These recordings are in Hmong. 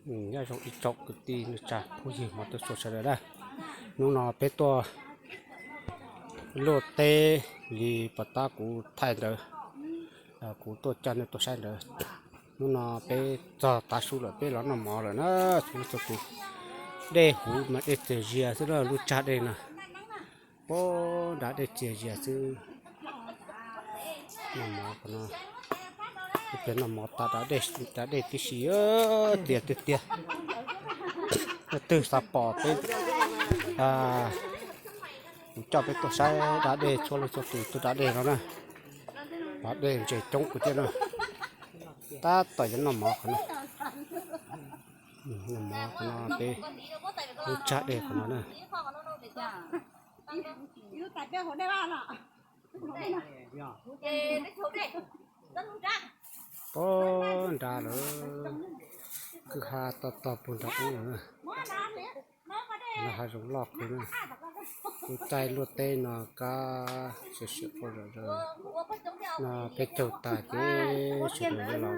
Nyob zoo ib tsoom kwv tij neej tsa phooj ywg hmov tshua sawv daws na. Hnub no peb tuaj luaj teb li pos tab kuv thaij ntawd, kuv tuaj coj nej tuaj saib ntawd. Hnub no peb txog tav su lawm peb los noj mov lawm na. Txhua leej txhua tus, dej huv mas dej txias zias xwb na, lub tsag dej no, pab nrad dej txias zias xwb. Noj mov qhov no, ib pliag noj mov tas da dej tib si, tias tiag tiag. Leej twg xav pom peb, kuv coj peb tuaj saib da dej, txhua leej txhua tus tuaj da dej no na. Da dej ntses coob kawg thiab na. Tab tom yuav noj mov qhov no. Noj mov qhov no peb, lub tsag dej qhov no na. Pab nrad lawm, kwj ha tog tog puag nrad ub na. No hav zoov loj kawg na. Lub caij luaj teb no kab siab siab quaj zom zaws. No peb caug tag ces sawv daws yuav los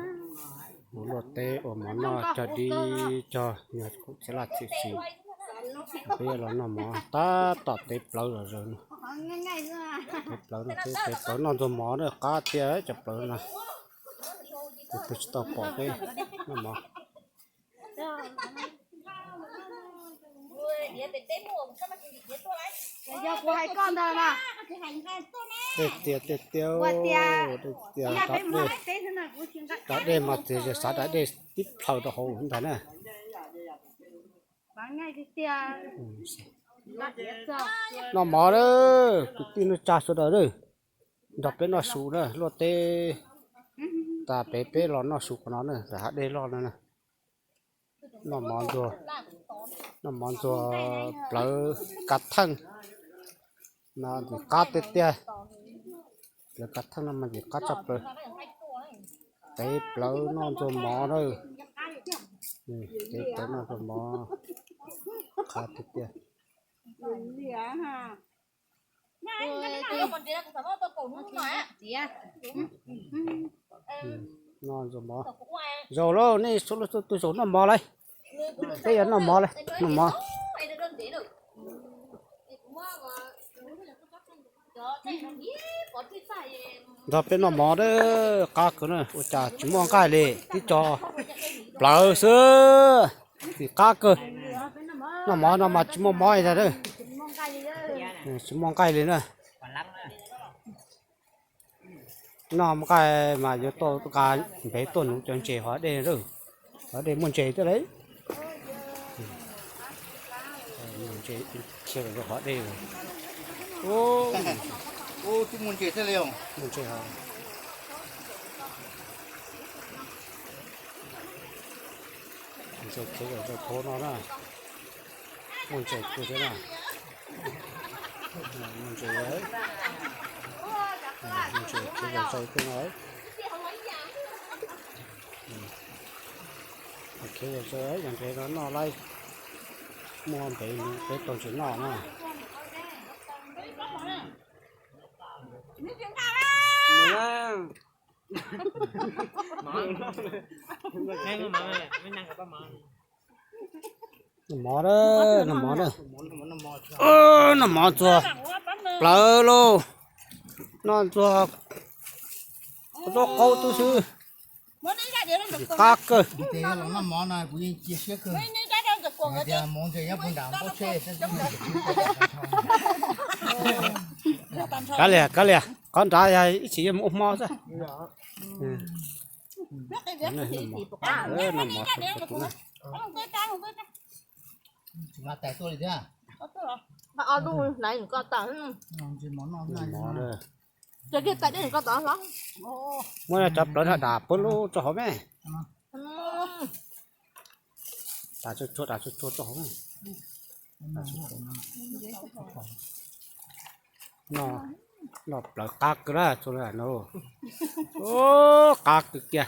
mus luaj teb ua mov noj cog dib cog nyuag khoom txiv laj txiv xis. Peb yuav los noj mov tab tom tev plawv zom zaws no. Tev plawv no, tev plawv noj ntxuag mov na, qab tiag cov plawv no. Tus twg tsis tau pom peb noj mov. Dej tias tiag tiag, dej tias, da dej mas txias zias, xav da dej tib plhaws rau hauv ntag na. Noj mov lawm kwv tij neej tsa sawv daws, nrog peb noj su na, luaj teb tas pem peb los noj su qhov no na, hav dej loj no na. Noj mov ntxuag, noj mov ntxuag plawv kav theej no ntxim qab tiag tiag. Plawv kav theej no mas ntxim qab tshaj plaws. Tev plawv noj ntxuag mov na. Tev plawv noj ntxuag mov, qab tiag tiag. Noj ntxuag mov, zaum lauj, nej txhua leej txhua tus zaum noj mov lauj. Peb yuav noj mov lauj, noj mov. Nrog peb noj mov, qab kawg na, ua cas tsis muaj nqaij li, tib co plawv xwb, ntxim qab kawg. Noj mov no mas tsis muaj mob li ntag, tsis muaj nqaij li na. Noj nqaij mas yuav tuaj nqa npev tuaj nuv cov ntses hov dej, hov dej muaj ntses thiab lauj. Ntses khiav rau hov dej. Muaj ntses thiab lauj. Ntses khiav rau hauv no na. Muaj ntses kawg thiab na. Muaj ntses, muaj ntses khiav zom zaws kawg no. Khiav zom zaws yog ntev no noj laij, muaj ntev peb tau ntses noj na. Noj mov na, noj mov na. Noj mov ntxuag plawv lauj, noj ntxuag qaub qaub tub xwb, qab kawg. Kav liam, kav liam, qhov nrad yog ib chim yuav mus ua hmo xwb. Noj mov, noj mov. Muab cov plawv no dam puag lub tso hauv me. Dam tsuag tsuag, dam tsuag tsuag tso hauv me. Noj, noj plawv qab kawg na, txhua leej txhua tus, qab kawg kiag.